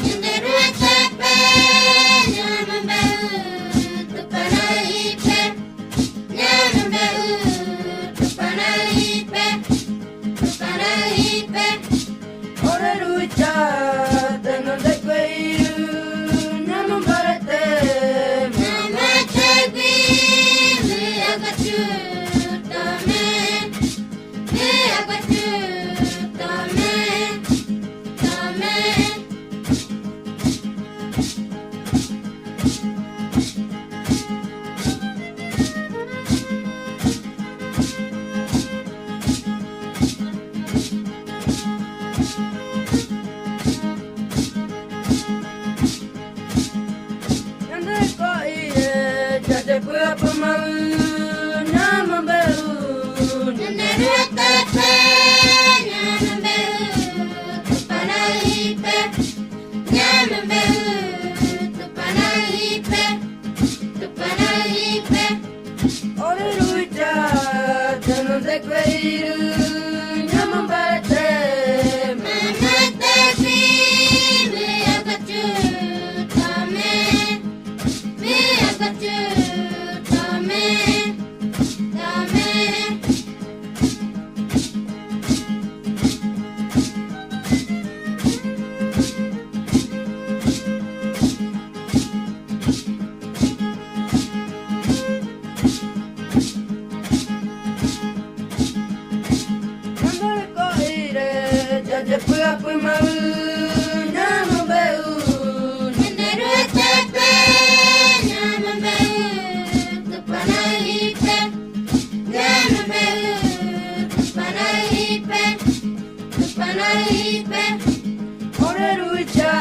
Ñanderuetépe ñamombe'u Tupãra'ýpe, ñamombe'u Tupãra'ýpe, Tupãra'ýpe. Ore Ruvicha tenondekue irũ ñamombarete. Mamaitégui vy'aguasu tome, vy'aguasu tome, tome. Ñande ko'íre jajepy'apymavy ñamombe'u. Ñanderuetépe ñamombe'u Tupãra'ýpe, ñamombe'u Tupãra'ýpe, Tupãra'ýpe. Ore Ruvicha tenondekue irũ ñamombarete. Mamaitégui vy'aguasu tome, vy'aguasu tome, tome. Ñande ko'íre jajepy'apymavy ñamombe'u. Ñanderuetépe ñamombe'u Tupãra'ýpe, ñamombe'u Tupãra'ýpe, Tupãra'ýpe. Ore Ruvicha.